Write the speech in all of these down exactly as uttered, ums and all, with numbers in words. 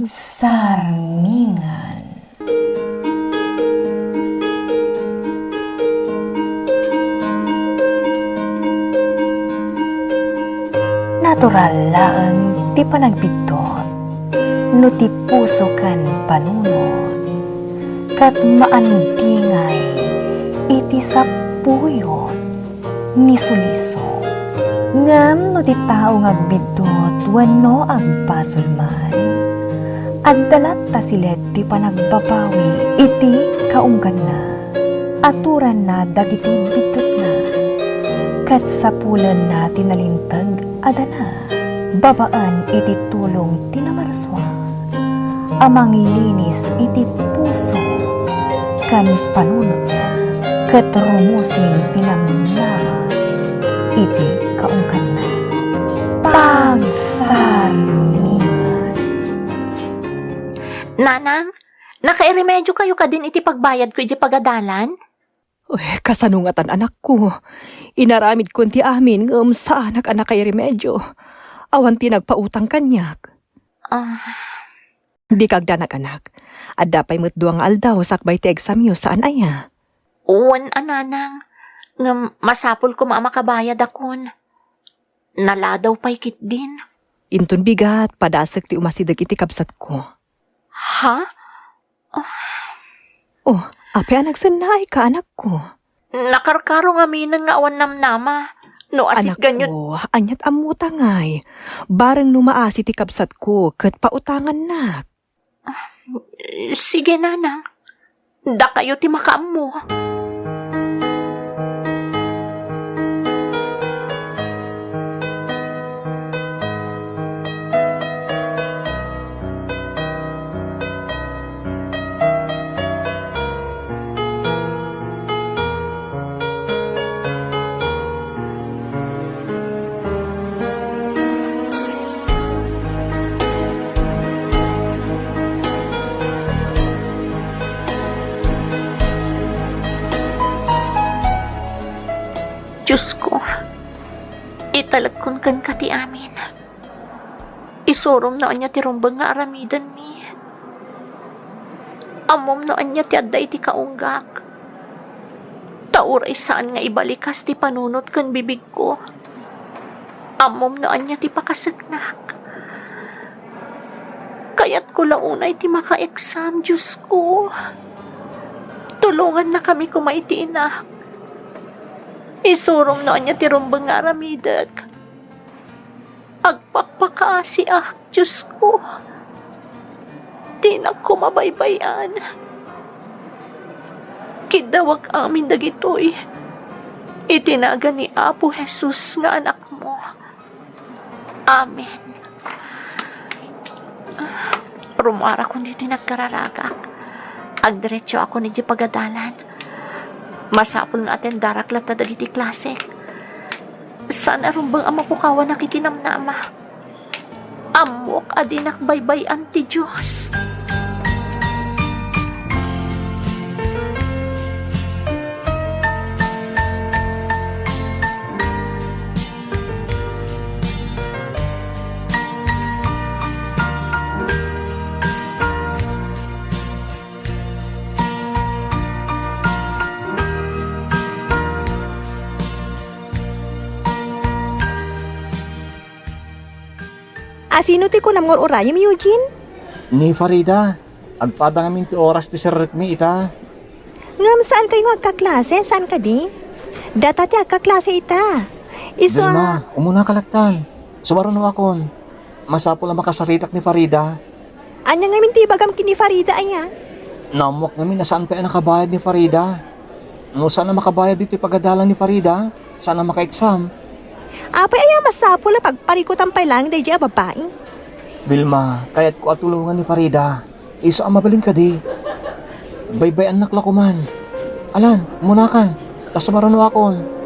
Sarmingan. Natural laeng ti panagbiddut no ti puso ken panunot, ket maandingay iti sapuyot ni suliso. Ngem no ti tao nga agbiddut wenno agbasol man, adda latta silet ti panagbabawi iti kaungganna. Aturanna dagiti biddutna, ket sapulenna ti nalinteg a dana babaen iti tulong ti Namarsua a manglinis iti puso ken panunotna, ket rumusing ti namnama iti kaungganna. Pagsarmingan. Nanang, nakairemediokayo kadin iti pagbayadko idiay pagadalan? Uy, kasano ngatan, anakko? Inaramidkon ti amin ngem saanak a nakairemedio. Awan ti nagpautang kaniak. Ah. Dika agdanag, anak. Adda pay met dua nga aldaw sakbay ti examyo, saan aya? Wen a, nanang. Ngem masapul koma a makabayadakon. Naladaw pay ketdin. Inton bigat, padasek ti umasideg iti kabsatko. Ha? Oh, apay a nagsennaayka, anakko? Nakarkaro ngaminen nga awan namnama. No asikganyo. Anakko, aniat ammota ngay? Bareng no maasi ti kabsatko ket pautangannak. Sige, nanang. Dakayo ti makaammo. Diosko, italekon kenka ti amin. Isurom no ania ti rumbeng nga aramidenmi. Ammom no ania ti adda iti kaunggak. Ta uray saan nga ibalikas ti panunot ken bibigko. Ammom no ania ti pakaseknak. Kayatko la unay ti maka-exam, Diosko. Tulongannakami koma iti inak. Isurom no ania ti rumbeng nga aramidek. Agpakpakaasiak, Diosko. Dinak koma baybay-an. Kiddawak amin dagitoy iti nagan ni Apo Jesus nga Anakmo. Amen. Rumuarakon ditoy nagkararagak. Agdiretsoakon idiay pagadalan. Masapul nga atendarak latta dagiti klasek. Saan a rumbeng a mapukawanak iti namnama. Ammok a dinak baybay-an ti Dios. A, sino ti kunam nga ur-urayem, Eugene? Ni Farida. Agpada ngamin ti oras ti serrekmi ita. Ngem saan kayo nga agkaklase, saan kadi? Data ti agkaklase ita. Isu a Vilma, umuna ka lattan. Sumarunoakon. Masapul a makasaritak ni Farida. Ania ngamin ti ibagam ken ni Farida aya? Naammoak ngamin a saan pay a nakabayad ni Farida. No saan a makabayad ditoy pagadalan ni Farida, saan a maka-exam. Apay aya masapul a pagparikutan pay laeng daydiay a babai? Vilma, kayatko a tulongan ni Farida. Isu a mabalin kadi. Baybay-annak la koman. Alan, umunakan. Ta sumarunoakon.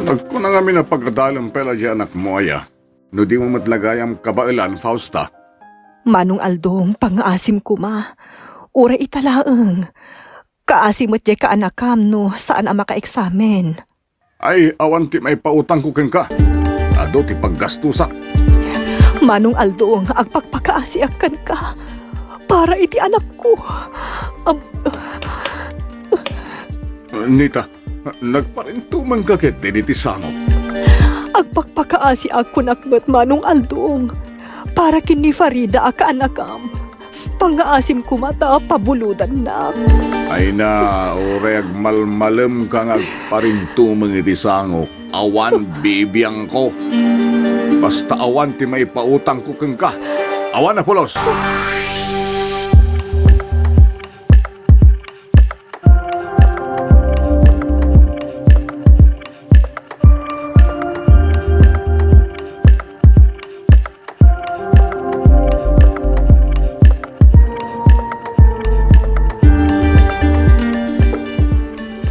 Agkuna ngamin a pagadalem pay la diay anakmo aya, no dimo met la gayam kabaelan, Fausta. Manong Aldong, pangngaasim koma. Uray ita laeng. Kaasi met diay kaanakam no saan a makaeksamen. Ay, awan ti maipautangko kenka. Adu ti paggastusak. Manong Aldong, agpakpakaasiak kenka para iti anakko. Am- Nita, nagparintumengka ketdi ditoy sangok. Agpakpakaasiak, kunak met, Manong Aldong, para ken ni Farida a kaanakam. Pangngaasim koma ta pabulodannak. Ay na, uray agmalmalemka nga agparintumeng iti sangok, awan bibiangko. Basta awan ti maipautangko kenka. Awan a pulos!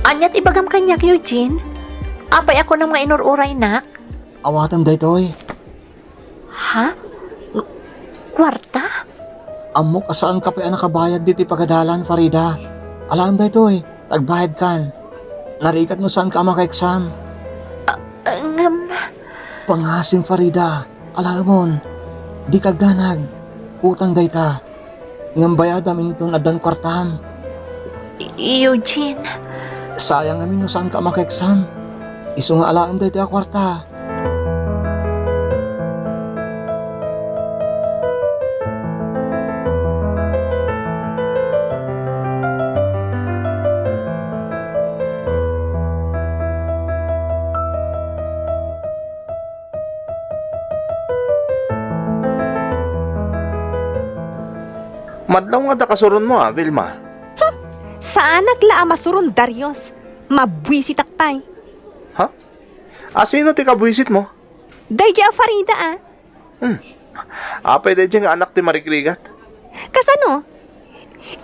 Ania ti ibagam kaniak, Eugene? Apay a kunam nga inur-uraynak? Awatem daytoy. Ha? Kuarta? Ammok a saanka pay a nakabayad ditoy pagadalan, Farida. Alaem daytoy, ta agbayadkan. Narigat no saanka a makaeksam. Ah, ngem Pangngaasim, Farida, alaemon. Dika agdanag. Utang dayta. Ngem bayadam inton addan kuartam. Eugene. Sayang ngamin no saanka a makaeksam. Isu nga alaem daytoy a kuarta. Madlaw nga adda kasuronmo, a, Vilma? Hmm. Saanak la a masuron, Darius. Mabuisitak pay. Ha? A, sino ti kabuisitmo? Daydi a Farida, a. Hmm. Apay daydi nga anak ti marigrigat? Kasano?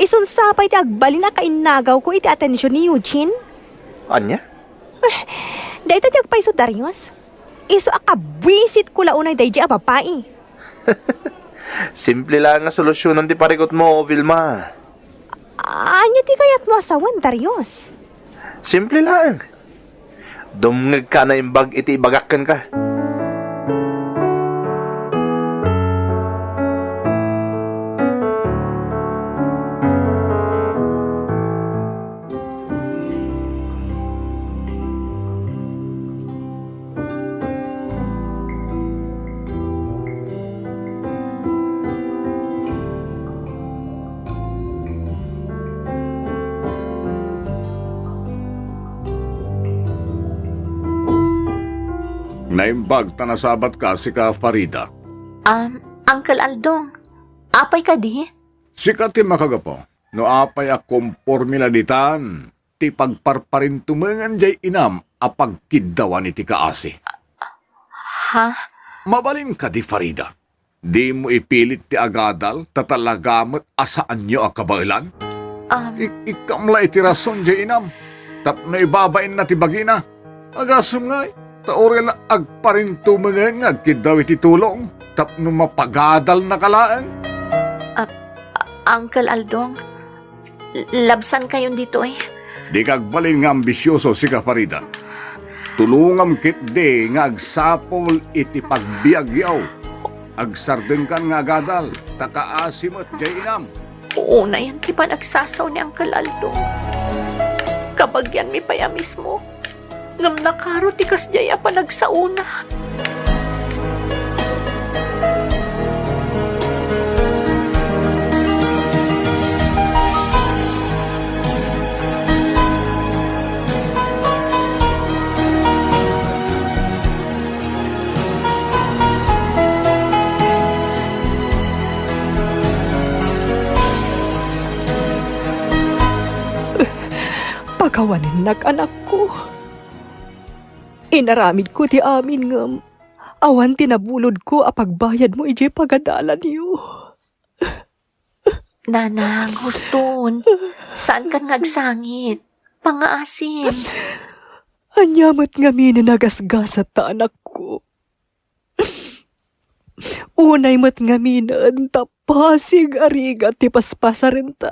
Isun sa pay ti agbalin a kainnagawko iti atension ni Eugene? Ania? Eh, dayta ti agpayso, Darius. Isu a kabuisitko la unay daydi a babai. Simple laeng nga solusionan ti parikutmo, Vilma. Ania ti kayatmo a sawen, Darius? Simple laeng. Dumngegka a naimbag iti ibagak kenka. Naimbag ta nasabatka, sika, Farida. Um, Uncle Aldong, apay kadi? Sika ti makagapu no apay a komporme la ditan ti pagparparintumengan diay inam a pagkiddawan iti kaasi. Ha? Mabalin kadi, Farida? Dimo ipilit ti agadal ta talaga met a saanyo a kabaelan? Um. Ik-, ikkam la iti rason diay inam tapno ibabainna ti bagina. Agasem ngay, ta uray la agparintumengen nga agkiddaw iti tulong tapno mapagadalnaka laeng. Ah, Uncle Aldong, labsankayon ditoy. Dika agbalin nga ambisioso, sika, Farida. Tulongam ketdi nga agsapul iti pagbiagyo. Agsardengkan nga agadal, ta kaasi met diay inam. Unayen ti panagsasaw ni Uncle Aldong. Kabagianmi pay a mismo. Ngem nakaro ti kasdiay a panagsaona. Pakawanennak, anakko. Inaramidko ti amin ngem awan ti nabulodko a pagbayadmo idiay pagadalanyo. Nanang, huston. Saankan nga agsangit. Pangngaasim. Ania met ngamin a nagasgasatta, anakko? Unay met ngaminen ta pasig a rigat ti paspasarenta.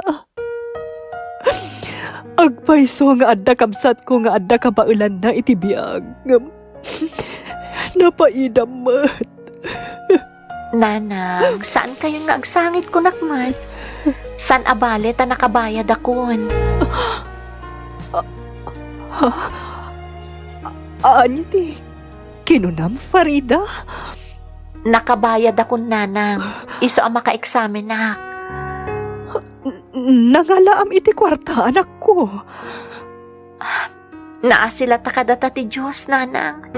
Agpayso nga adda kabsatko nga adda kabaelanna iti biag, ngem napaidam met. Nanang, saan kayon nga agsangit, kunak met. Saan a bale ta nakabayadakon. Ha? A-, ania ti kinunam, Farida? Nakabayadakon, Nanang. Isu a makaeksamenak. N-, nangalaam iti kuarta, anakko. Naasi latta kadata ti Dios, Nanang.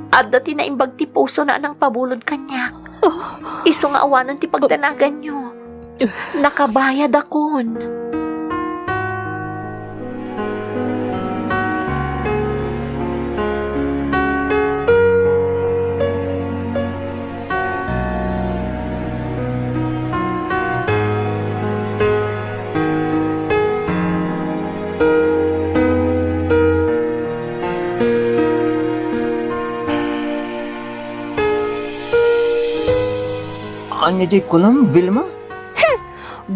Adda ti naimbag ti pusona a nangpabulod kaniak. Isu nga awanen ti pagdanaganyo. Nakabayadakon. Ania diay kunam, Vilma? Heh!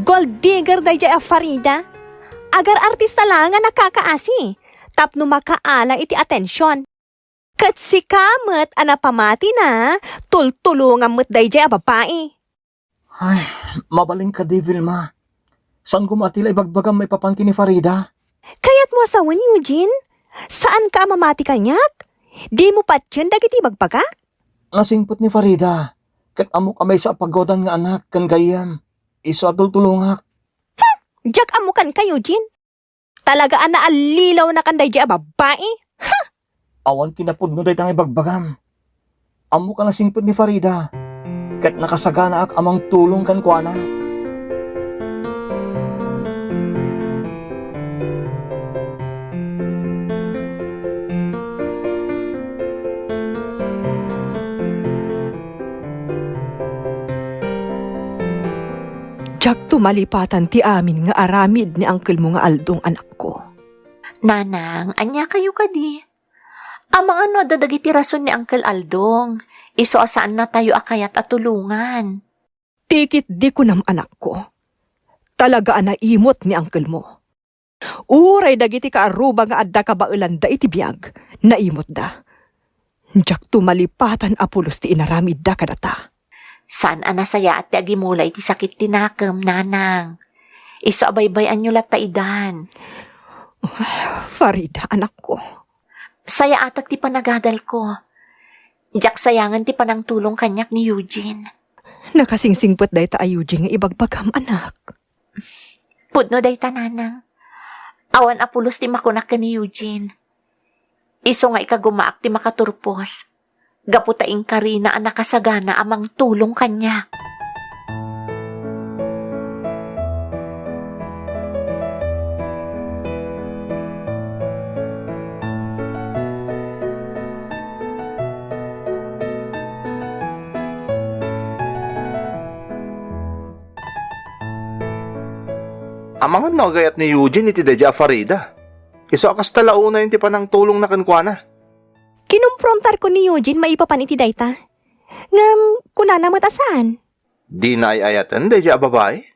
Gold digger daydiay a Farida. Agar-artista laeng a nakakaasi tapno makaala iti atension. Ket sika met a napamatina, tultulongam met daydiay a babai. Ay, mabalin kadi, Vilma. Saan koma ti la ibagbagam maipapan ken ni Farida? Kayatmo a sawen, Eugene? Saanka a mamati kaniak? Dimo patien dagiti ibagbagak? Nasingpet ni Farida, ket ammok a maysa a pagawdan nga anak ken gayyem. Isu a tultulongak. Hmm! Diak ammo kenka, Eugene. Talaga a naallilawnakan daydiay a babai. Ha! Awan kinapudno dayta nga ibagbagam. Ammok a nasingpet ni Farida, ket nakasaganaak a mangtulong kenkuana. Diakto malipatan ti amin nga aramid ni angkelmo nga Aldong, anakko. Nanang, ania kayo kadi? Amangan no adda dagiti rason ni Uncle Aldong, isu a saannatayo a kayat a tulongan. Ti ketdi kunam, anakko, talaga a naimot ni angkelmo. Uray dagiti kaarruba nga adda kabaelanda iti biag, naimotda. Diakto malipatan a pulos ti inaramidda kadata. Saan a nasayaat ti agimula iti sakit ti nakem, Nanang. Isu a baybay-anyo latta idan. Farida, anakko. Sayaatak ti panagadalko. Diak sayangen ti panangtulong kaniak ni Eugene. Nakasingsingpet dayta a Eugene nga ibagbagam, anak. Pudno dayta, Nanang. Awan a pulos ti makunak ken ni Eugene. Isu nga ikagumaak ti makaturpos, gapu ta inkarina a nakasagana a mangtulong kaniak. Amangan no agayat ni Eugene iti daydiay a Farida. Isu a kasta la unayen ti panangtulongna kenkuana. Kinumprontarko ni Eugene maipapan iti dayta. Ngem kunana met a saan. Dina ay-ayaten daydiay a babai?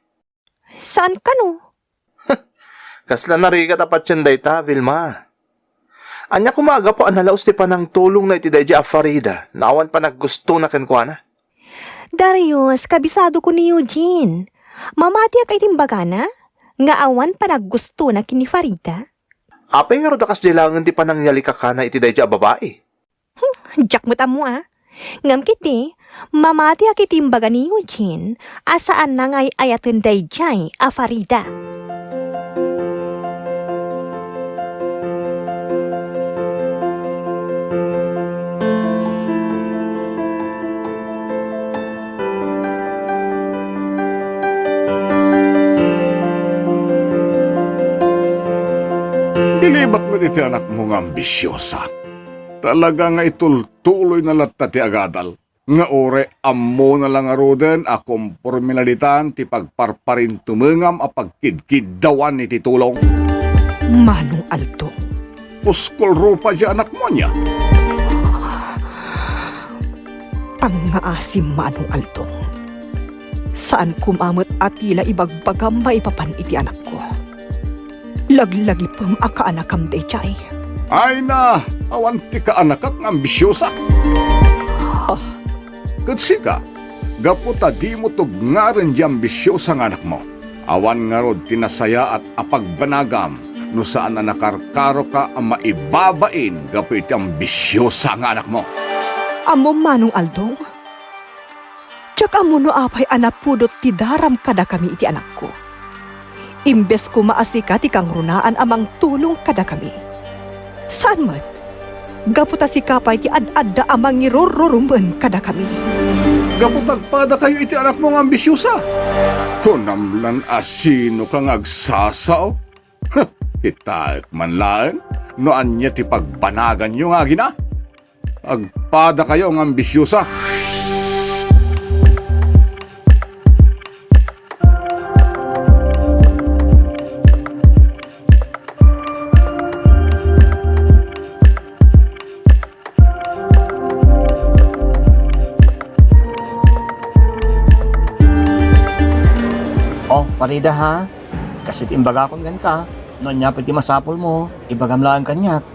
Saan kano? Kasla narigat a patien dayta, Vilma. Ania koma a gapu a nalaus ti panangtulongna iti daydiay a Farida no awan panaggustona kenkuana? Darius, kabisadoko ni Eugene. Mamatiak iti imbagana nga awan panaggustona ken ni Farida. Apay ngarud a kasdiay laengen ti panangyalikakana iti daydiay a babai? Hmm, diak met ammo a. Ngem ketdi, mamatiak iti imbaga ni Eugene a saanna nga ay-ayaten daydiay a Farida. Nilibat met iti anakmo nga ambisiosa. Talaga nga itultuloyna latta ti agadal, nga uray ammona la ngaruden a kompormena ditan ti pagparparintumengam a pagkidkiddawan iti tulong. Manong Aldo, puskol rupa diay anakmo ania? Pangngaasim, Manong Aldong. Saan koma met a ti la ibagbagam maipapan iti anakko. Laglagipem a kaanakam daydiay. Ay na, awan ti kaanakak nga ambisiosa. Ha? Ket sika, gapu ta dimo tubngaren diay ambisiosa nga anakmo, awan ngarud ti nasayaat a pagbanagam no saan a nakarkaroka a maibabain gapu iti ambisiosa nga anakmo. Ammom, Manong Aldong? Diak ammo no apay a napudot ti daram kadakami iti anakko. Imbes koma a sika ti kangrunaan a mangtulong kadakami. Saan met, gapu ta sika pay ti ad-adda a mangirururumeng kadakami. Gapu ta agpadakayo iti anakmo nga ambisiosa. Kunam lan a sinoka nga agsasao? Kitaek man laeng no ania ti pagbanaganyo nga agina. Agpadakayo nga ambisiosa. Oh, Farida, ha? Kas iti imbagakon kenka, no ania pay ti masapulmo, ibagam laeng kaniak.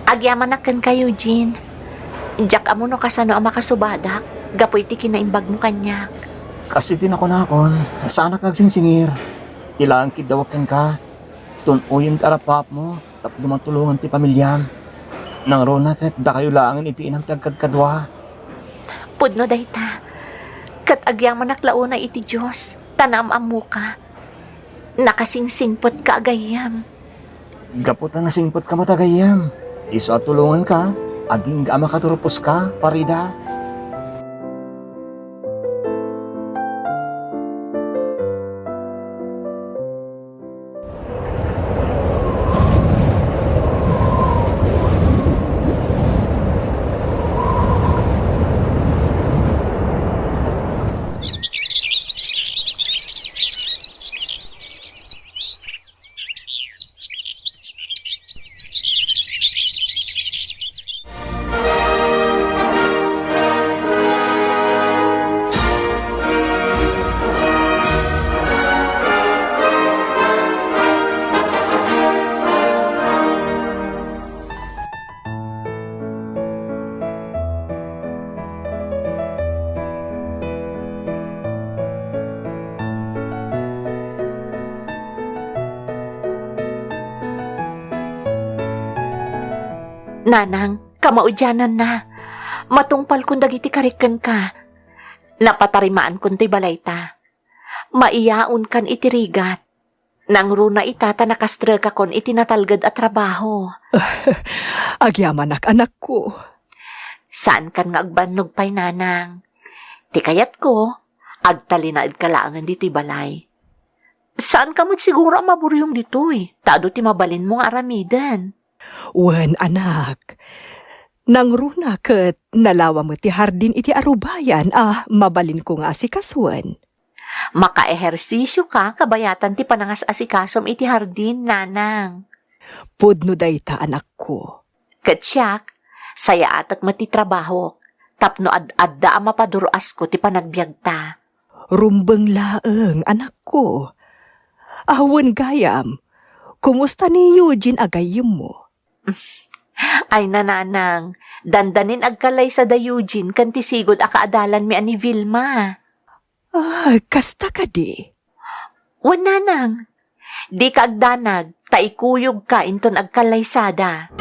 Agyamanak kenka, Eugene. Diak ammo no kasano a makasubadak gapu iti kinaimbagmo kaniak. Kas iti nakunakon, saanak nga agsingsingir. Ti laeng kiddawek kenka, tun-oyem ti arap-apmo tapno matulongan ti pamiliam. Nangruna ket dakayo laengen iti inam ti agkadkadua. Pudno dayta, ket agyamanak la unay iti Dios, ta naam-ammoka. Nakasingsingpetka a gayyem. Gapu ta nasingpetka met a gayyem, isu a tulonganka, agingga a makaturposka, Farida. Nanang, kamaudiananna. Matungpalkon dagiti karik kenka. Napatarimaankonto ti balayta. Maiyaonkan iti rigat. Nangruna ita ta nakastrekakon iti natalged a trabaho. Agyamanak, anakko. Saankan nga agbannog pay, nanang. Ti kayatko, agtalinaedka laengen ditoy balay. Saanka met siguro a maburiong ditoy, ta adu ti mabalinmo nga aramiden. Wen, anak. Nangruna ket nalawa met ti hardin iti arubayan a mabalinko nga asikasuen. Makaehersisioka kabayatan ti panangas-asikasom iti hardin, nanang. Pudno dayta, anakko. Ket siak, sayaatek met ti trabahok, tapno ad-adda a mapadur-asko ti panagbiagta. Rumbeng laeng, anakko. Awan gayam, kumusta ni Eugene a gayyemmo? Ay, nanang, dandanin agkallaysada Eugene ken ti sigud a kaadalanmi a ni Vilma. Ah, kasta kadi? Wen, nanang. Dika agdanag, ta ikuyogka inton agkallaysada.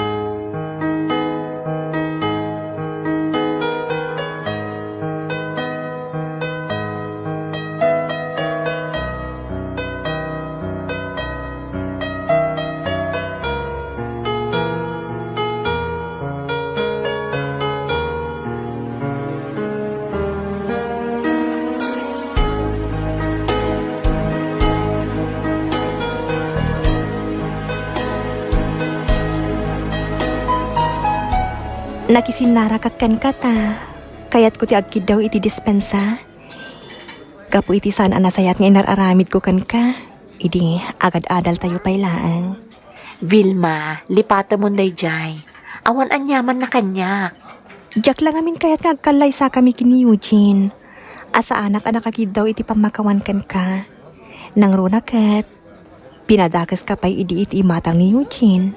Nakisinnarakak kenka ta kayatko ti agkiddaw iti dispensa. Gapu iti saan a nasayaat nga inar-aramidko kenka, idi agad-adaltayo pay laeng. Vilma, lipatemon daydiay. Awan aniamanna kaniak. Diak la ngamin kayat nga agkallaysakami ken ni Eugene. A saanak a nakakiddaw iti pammakawan kenka. Nangruna ket, pinadakeska pay idi iti imatang ni Eugene.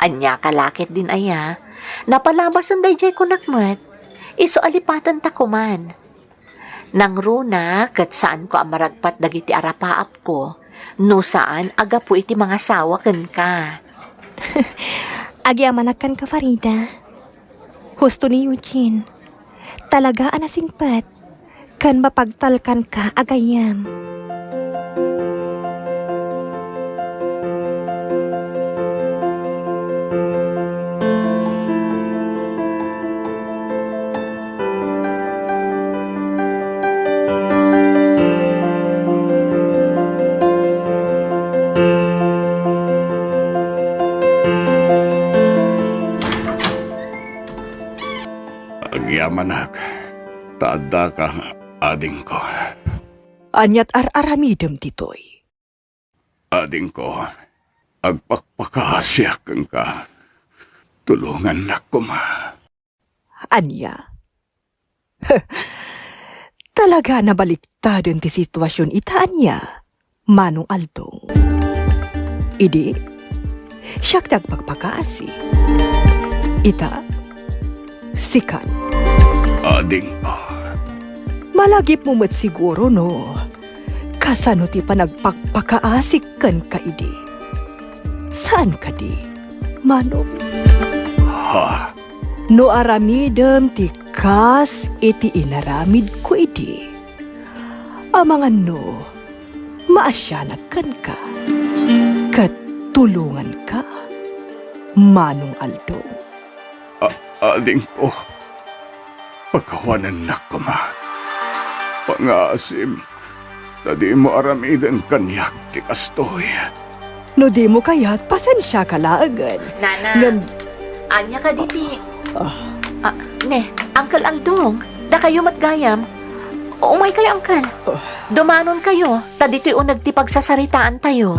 Ania ka la ketdin aya? Napalabasen daydiay kunak met. Isu a lipatenta koman. Nangruna ket saanko a maragpat dagiti arapaapko no saan a gapu iti mangasawa kenka. Agyamanak kenka, Farida. Husto ni Eugene. Talaga a nasingpet ken mapagtalkanka a gayyem. Agyamanak, ta addaka, adingko. Ania't ar-aramidem ditoy? Adingko, agpakpakaasiak kenka. Tulongannak koma. Ania? Talaga nabaliktaden ti situasion ita, ania, Manong Aldong? Idi, siak ti agpakpakaasi. Ita, sikan. Adingko. Malagipmo met siguro no kasano ti panagpakpakaasik kenka idi. Saan kadi, Manong? Ha? No aramidem ti kas iti inaramidko idi, amangan no maasianak kenka ket tulonganka, Manong Aldong. A-, adingko, pakawanennak koma. Pangaasim, ta dimo aramiden kaniak ti kastoy. No dimo kayat, pasensiaka laengen. Nana, ngem, ania kadi ti, ah. Ah, ne, Uncle Aldong, dakayo met gayam. Umaykayo, Uncle. Ah. Dumanonkayo, ta ditoy uneg ti pagsasaritaantayo.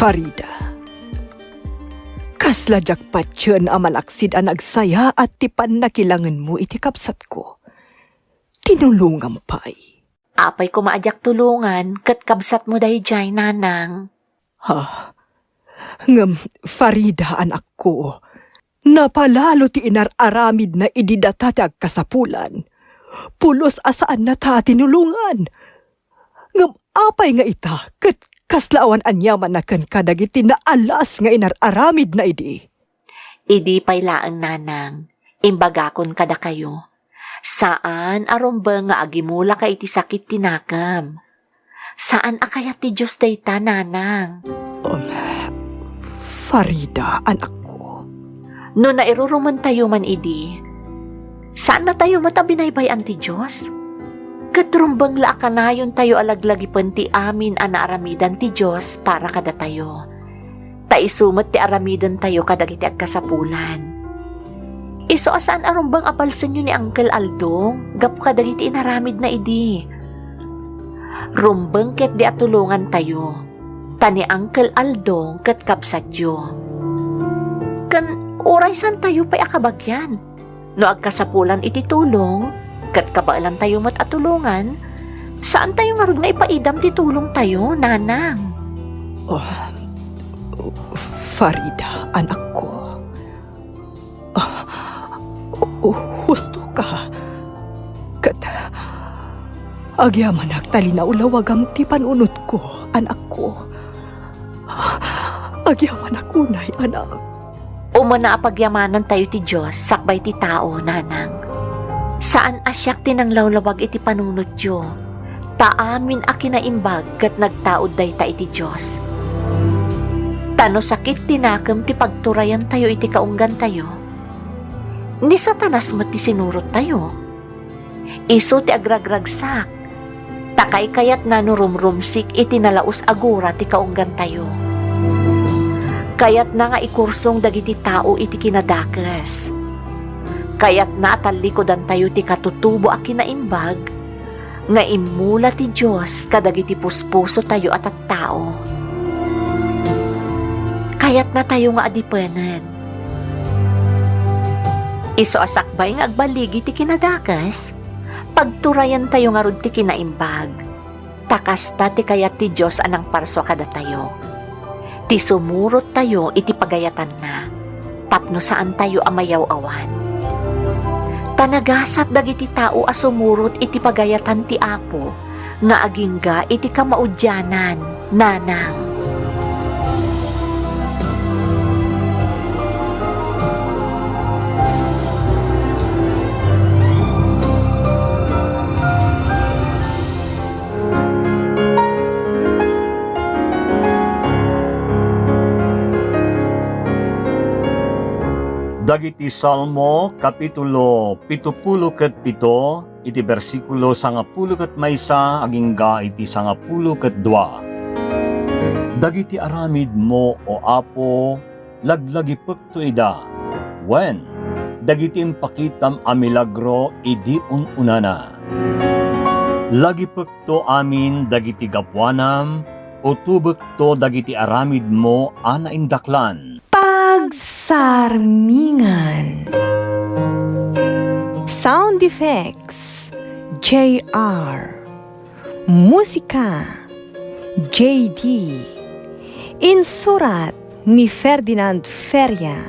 Farida, kasla diak patien a malaksid a nagsayaat ti pannakilangenmo iti kabsatko. Tinulongam pay. Apay koma a diak tulongan ket kabsatmo daydiay, nanang? Ha? Ngem Farida, anakko, napalalo ti inar-aramidna idi data ti agkasapulan. Pulos a saannata a tinulongan. Ngem apay nga ita ket kasla awan aniamanna kenka dagiti naalas nga inar-aramidna idi? Idi pay laeng, nanang, imbagakon kadakayo. Saan a rumbeng nga agimulaka iti sakit ti nakem. Saan a kayat ti Dios dayta, nanang. Um, Farida, anakko. No nairurumentayo man idi, saannatayo met a binaybay-an ti Dios. Ket rumbeng la a kanayontayo a laglagipen ti amin a naaramidan ti Dios para kadatayo. Ta isu met ti aramidentayo kadagiti agkasapulan. Isu a saan a rumbeng a balsenyo ni Uncle Aldong gapu kadagiti inaramidna idi. Rumbeng ketdi a tulongantayo, ta ni Uncle Aldong ket kabsatyo. Ken uray saantayo pay a kabagian. No agkasapulan iti tulong, ket kabaelantayo met a tulongan, saantayo ngarud nga ipaidam ti tulongtayo, nanang. Oh, Farida, anakko. Ah, hu-, husto ka. Ket agyamanak ta linaulawagam ti panunotko, anakko. Agyamanak unay, anak. Umuna a pagyamanantayo ti Dios sakbay ti tao, nanang. Saan a siak ti nanglawlawag iti panunotyo, ta amin a kinaimbag ket nagtaud dayta iti Dios. Ta no sakit ti nakem ti pagturayantayo iti kaunggantayo, ni Satanas met ti sinurottayo. Isu ti agragragsak, ta kaykayatna no rumrumsik iti nalaus a gura ti kaunggantayo. Kayatna nga ikursong dagiti tao iti kinadakes. Kayatna a tallikudantayo ti katutubo a kinaimbag nga immula ti Dios kadagiti puspusotayo a tattao. Kayatnatayo nga adipenen. Isu a sakbay nga agbaligi ti kinadakes, pagturayantayo ngarud ti kinaimbag. Ta kasta ti kayat ti Dios a nangparsua kadatayo. Ti sumurottayo iti pagayatanna, tapno saantayo a mayaw-awan. Ta nagasat dagiti tao a sumurot iti pagayatan ti Apo nga agingga iti kamaudianan, nanang. Dagiti Salmo, kapitulo pitupulo ket pito, iti bersikulo sangapulo ket maysa agingga iti sangapulo ket dua. Dagiti aramidmo, O Apo, laglagipekto ida. Wen, dagiti impakitam a milagro idi un-unana. Lagipekto amin dagiti gapuanam, utobekto dagiti aramidmo a naindaklan. Pagsarmingan. Sound effects, J R. Musika, J D. Insurat ni Ferdinand Feria.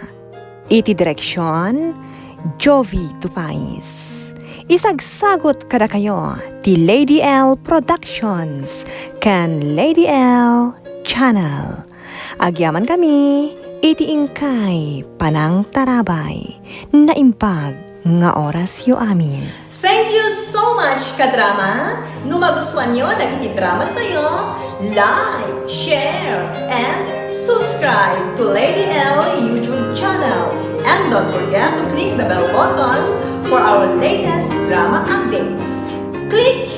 Iti direksion, Jovi Tupais. Isagsagut kadakayo ti Lady L Productions ken Lady L Channel. Agyamankami iti inkay panangtarabay. Naimbag nga orasyo amin. Thank you so much, kadrama! No magustuanyo dagiti dramas tayo, like, share, and subscribe to Lady L YouTube channel. And don't forget to click the bell button for our latest drama updates. Click